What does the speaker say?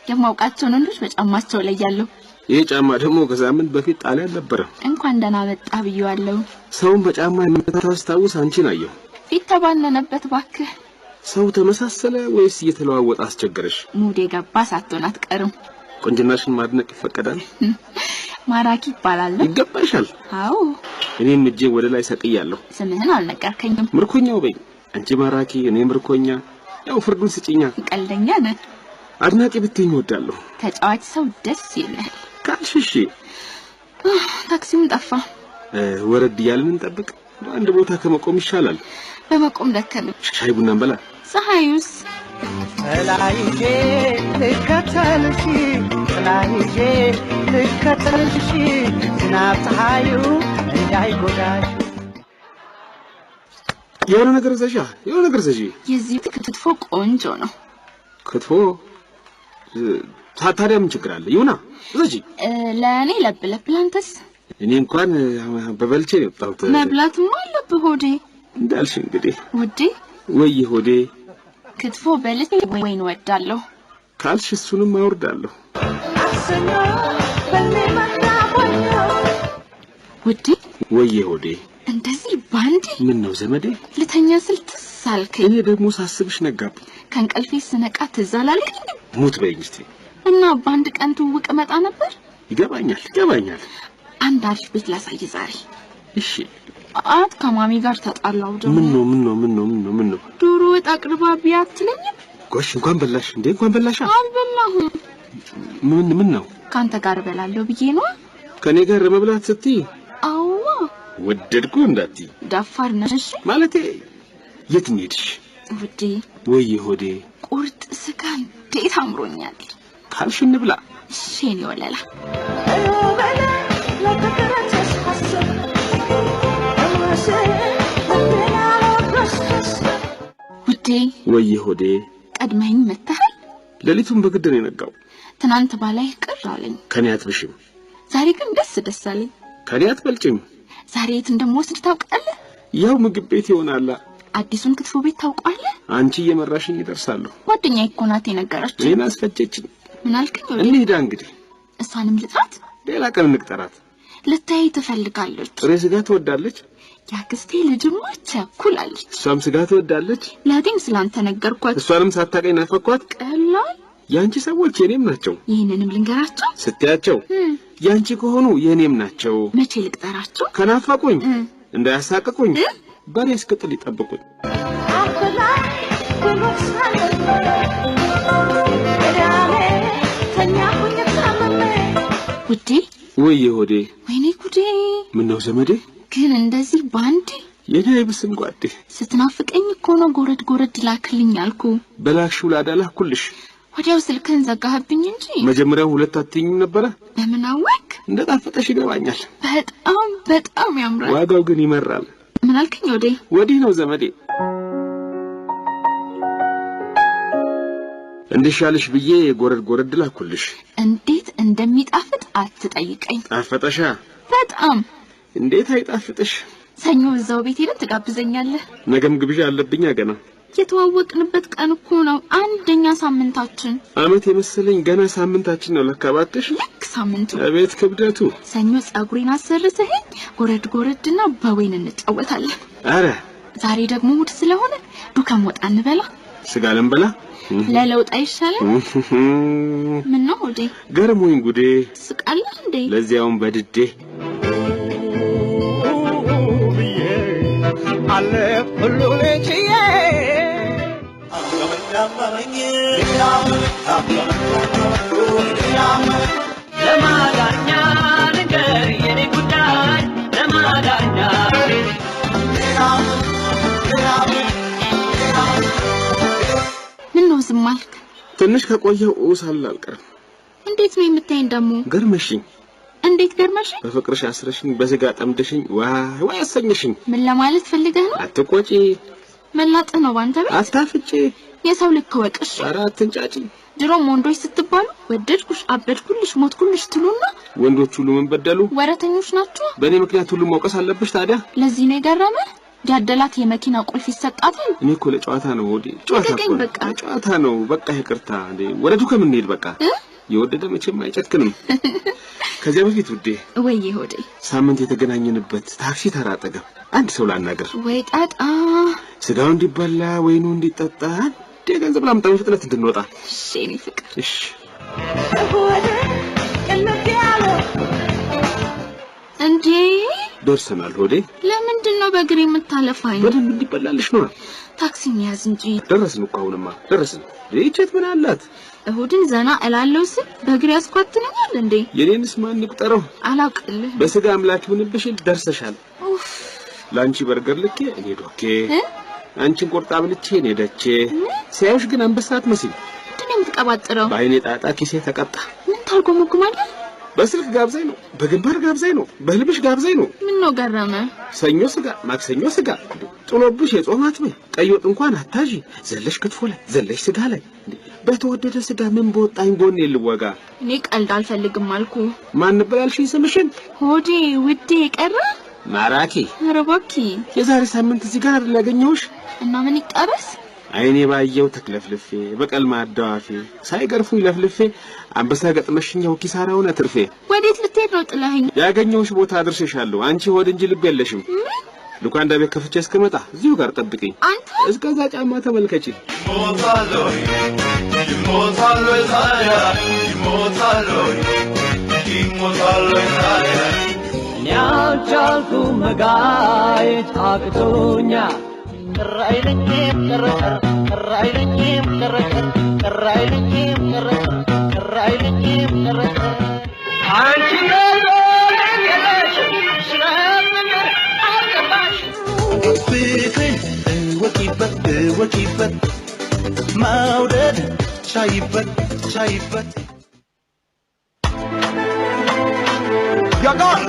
የማውቃቸውን ወንዶች በጫማቸው ላይ ያለው። ይሄ ጫማ ደግሞ ከሳምንት በፊት ጣሊያን ነበረ። እንኳን ደህና መጣ ብዬዋለሁ። ሰውን በጫማ የምታስታውስ አንቺን አየሁ። ፊት ተባነነበት ባክህ። ሰው ተመሳሰለ ወይስ እየተለዋወጠ አስቸገረሽ? ሙድ የገባ ሳትሆን አትቀርም። ቁንጅናሽን ማድነቅ ይፈቀዳል? ማራኪ ይባላል። ይገባሻል። አዎ። እኔም እጄ ወደ ላይ ሰቅያለሁ። ስምህን አልነገርከኝም። ምርኮኛው በይ። አንቺ ማራኪ፣ እኔ ምርኮኛ። ያው ፍርዱን ስጪኛ። ቀልደኛ ነህ። አድናቂ ብትይኝ እወዳለሁ። ተጫዋች ሰው ደስ ይላል። ካልሽ እሺ። ታክሲውም ጠፋ። ወረድ እያልን እንጠብቅ። አንድ ቦታ ከመቆም ይሻላል። በመቆም ደከመኝ። ሻይ ቡና እንበላ። ፀሐዩስ? ጥላ ይዤ ልከተልሽ፣ ጥላ ይዤ ልከተልሽ፣ ዝናብ ፀሐዩ እንዳይጎዳሽ። የሆነ ነገር ዘዣ፣ የሆነ ነገር ዘዢ። የዚህ ክትፎ ቆንጆ ነው። ክትፎ ታዲያ ምን ችግር አለ? ይሁና ዘዢ። ለእኔ ለብ ለብ፣ ላንተስ? እኔ እንኳን በበልቼ ነው የወጣሁት። መብላትማ አለብህ ሆዴ። እንዳልሽ እንግዲህ። ውዴ። ወይ ሆዴ። ክትፎ በልቼ ወይን እወዳለሁ ካልሽ እሱንም አወርዳለሁ። ውዴ። ወይ ሆዴ። እንደዚህ ባንዴ? ምን ነው ዘመዴ? ልተኛ ስል ትዝ አልከኝ። እኔ ደግሞ ሳስብሽ ነጋብኝ። ከእንቅልፌ ስነቃ ትዝ አላልከኝም? ሙት በይኝ እስቲ። እና በአንድ ቀን ትውውቅ እመጣ ነበር። ይገባኛል፣ ይገባኛል። አንድ አሪፍ ቤት ላሳይ ዛሬ። እሺ። አት ከማሚ ጋር ተጣላሁ ደግሞ። ምን ነው ምን ነው ምን ነው ምን ነው ምን ነው? ዶሮ ወጥ አቅርባ ቢያ አትለኝም? ጎሽ እንኳን በላሽ እንዴ፣ እንኳን በላሻ። አልበላሁም። ምን ምን ነው? ካንተ ጋር እበላለሁ ብዬ ነው። ከኔ ጋር ለመብላት ስትይ? አዋ። ወደድኩ እንዳትይ። ደፋር ነሽ። እሺ። ማለቴ የት እንሂድሽ? ውዴ። ወይ ሆዴ። ቁርጥ ስጋ እንዴት አምሮኛል። ካልሽ እንብላ። እሺ የኔ ወለላ። ውዴ። ወይ ሆዴ። ቀድመኸኝ መጥተሃል። ሌሊቱን በግድ ነው የነጋው። ትናንት ባላይህ ቅር አለኝ። ከኔ አትብሽም። ዛሬ ግን ደስ ደስ አለኝ። ከኔ አትበልጭም። ዛሬ የት እንደምወስድ ታውቃለህ? ያው ምግብ ቤት ይሆናላ። አዲሱን ክትፎ ቤት ታውቀዋለህ? አንቺ እየመራሽኝ እደርሳለሁ። ጓደኛዬ እኮ ናት የነገረችኝ። እኔን አስፈጀችኝ። ምን አልከኝ? ወዴ? እንሂዳ እንግዲህ። እሷንም ልጥራት? ሌላ ቀን እንቅጠራት። ልታይ ትፈልጋለች። ጥሬ ስጋ ትወዳለች። የአክስቴ ልጅማ ቸኩላለች። እሷም ስጋ ትወዳለች። ለእህቴም ስላንተ ነገርኳት። እሷንም ሳታውቀኝ ናፈኳት። ቀላል። የአንቺ ሰዎች የኔም ናቸው። ይህንንም ልንገራቸው ስትያቸው የአንቺ ከሆኑ የኔም ናቸው። መቼ ልቅጠራቸው? ከናፈቁኝ እንዳያሳቅቁኝ በሬ እስክጥል ይጠብቁኝ። ውዴ። ወይ ሆዴ። ወይኔ ጉዴ። ምን ነው ዘመዴ? ግን እንደዚህ ባንዴ? የኔ አይብስም ጓዴ። ስትናፍቀኝ እኮ ነው ጎረድ ጎረድ ላክልኝ አልኩ። በላክሽው ላዳ ላኩልሽ። ወዲያው ስልክህን ዘጋህብኝ እንጂ። መጀመሪያው ሁለት አትይኝም ነበረ? በምን አወቅ? እንደ ጣፈጠሽ ይገባኛል። በጣም በጣም ያምራል። ዋጋው ግን ይመራል። ምን አልከኝ ወዴ? ወዲህ ነው ዘመዴ። እንዲሻልሽ ብዬ ጎረድ ጎረድ ላኩልሽ። እንዴት እንደሚጣፍጥ አትጠይቀኝ። ጣፈጠሻ? በጣም። እንዴት አይጣፍጥሽ? ሰኞ እዛው ቤት ሄደን ትጋብዘኛለህ። ነገም ግብዣ አለብኛ ገና። የተዋወቅንበት ቀን እኮ ነው፣ አንደኛ ሳምንታችን። አመት የመሰለኝ ገና ሳምንታችን ነው ለካ። እባክሽ። ልክ ሳምንቱ። አቤት ክብደቱ። ሰኞ ጸጉሬን አሰርተኸኝ ጎረድ ጎረድና በወይን እንጫወታለን። አረ ዛሬ ደግሞ እሑድ ስለሆነ ዱከም ወጣ እንበላ። ስጋ ልንበላ? ለለውጥ አይሻልም? ምን ነው ሆዴ? ገርሞኝ ጉዴ። ትስቃለህ እንዴ? ለዚያውም በድዴ። አለፍ ሁሉን ችዬ። ለማዳኛ ንገር የኔ ጉዳይ ለማዳኛ። ምን ነው ዝም አልክ? ትንሽ ከቆየሁ እውሳለሁ አልቀርም። እንዴት ነው የምታይኝ ደግሞ? ገርመሽኝ። እንዴት ገርመሽኝ? በፍቅርሽ አስረሽኝ በስጋ ጠምደሽኝ ዋይ ዋይ አሰኘሽኝ። ምን ለማለት ፈልገህ ነው? አትቆጪ። መላጥህ ነው ባንተ ቤት። አታፍጪ። የሰው ልክ ወቅሽ። ኧረ አትንጫጪ። ድሮም ወንዶች ስትባሉ ወደድኩሽ፣ አበድኩልሽ፣ ሞትኩልሽ ትሉና ወንዶች ሁሉ ምን በደሉ? ወረተኞች ናችሁ። በእኔ ምክንያት ሁሉ መውቀስ አለብሽ ታዲያ? ለዚህ ነው የገረመህ? ያደላት የመኪና ቁልፍ ይሰጣታል። እኔ እኮ ለጨዋታ ነው ሆዴ፣ ጨዋታ ልቀቀኝ እኮ ነው። በቃ። ለጨዋታ ነው። በቃ ይቅርታ። እንዴ ወደ ዱከም እንሂድ በቃ። እ? የወደደ መቼም አይጨክንም። ከዚያ በፊት ውዴ፣ ወይዬ ሆዴ፣ ሳምንት የተገናኘንበት ታክሲ ተራ አጠገብ አንድ ሰው ላናግር። ወይ ጣጣ። ስጋው እንዲበላ ወይኑ እንዲጠጣ አንዴ ገንዘብ ላምጣ በፍጥነት እንድንወጣ። እሺ የኔ ፍቅር። እሺ። እንዴ ደርሰናል ሆዴ። ለምንድን ነው በእግር የምታለፋኝ? በደንብ እንዲበላልሽ ነው። ታክሲ እንያዝ እንጂ። ደረስን እኮ አሁንማ ደረስን። ይህች ምን አላት? እሁድን ዘና እላለሁ ስል በእግር ያስኳትነኛል እንዴ? የኔንስ ማን ይቁጠረው? አላውቅልህ። በስጋ አምላክ ይሁንብሽ ደርሰሻል። ኡፍ። ለአንቺ በርገር ልኬ እኔ ዶኬ፣ እ? አንቺን ቆርጣ ብልቼ እኔ ደቼ። ሲያዩሽ ግን አንበሳ አትመስይም። ምንድን ነው የምትቀባጥረው? በአይኔ ጣጣ ኪሴ ተቀጣ። ምን ታርጎመጉማለህ? በስልክ ጋብዛኝ ነው፣ በግንባር ጋብዛኝ ነው፣ በህልምሽ ጋብዛኝ ነው። ምን ነው ገረመ? ሰኞ ስጋ፣ ማክሰኞ ስጋ ጥሎብሽ የጾም አትበይ፣ ቀይ ወጥ እንኳን አታዢ። ዘለሽ ክትፎ ላይ ዘለሽ ስጋ ላይ። በተወደደ ስጋ ምን በወጣኝ ጎኔ ልወጋ። እኔ ቀልድ አልፈልግም አልኩ። ማን ነበር ያልሽኝ ስምሽን? ሆዴ ውዴ ቀረ። ማራኪ። ኧረ እባክህ። የዛሬ ሳምንት እዚህ ጋር አይደል ያገኘሁሽ? እና ምን ይጠበስ? አይኔ ባየው ተክለፍልፌ በቀልማዳው አፌ ሳይገርፉኝ ለፍልፌ አንበሳ ገጥመሽኛው ኪሳራውን አትርፌ። ወዴት ልትሄድ ነው ጥለኸኝ? ያገኘሁሽ ቦታ አድርሼሻለሁ። አንቺ ሆድ እንጂ ልብ የለሽም። ምን? ልኳንዳ ቤት ከፍቼ እስክመጣ እዚሁ ጋር ጠብቂኝ። አንተ እስከዛ ጫማ ተመልከቺ። እኔ አልቻልኩም መጋየት አቅቶኛል። ቅር አይለኝም ቅር ቅር ቅር አይለኝም ቅር ቅር ቅር አይለኝም ቅር ቅር ቅር አይለኝም ቅር ቅር። አንቺ የለሽም ስለ ፍቅር አልገባሽም። ፍቅርን እወቂበት እወቂበት መውደድ ቻይበት ቻይበት። ያውቃል።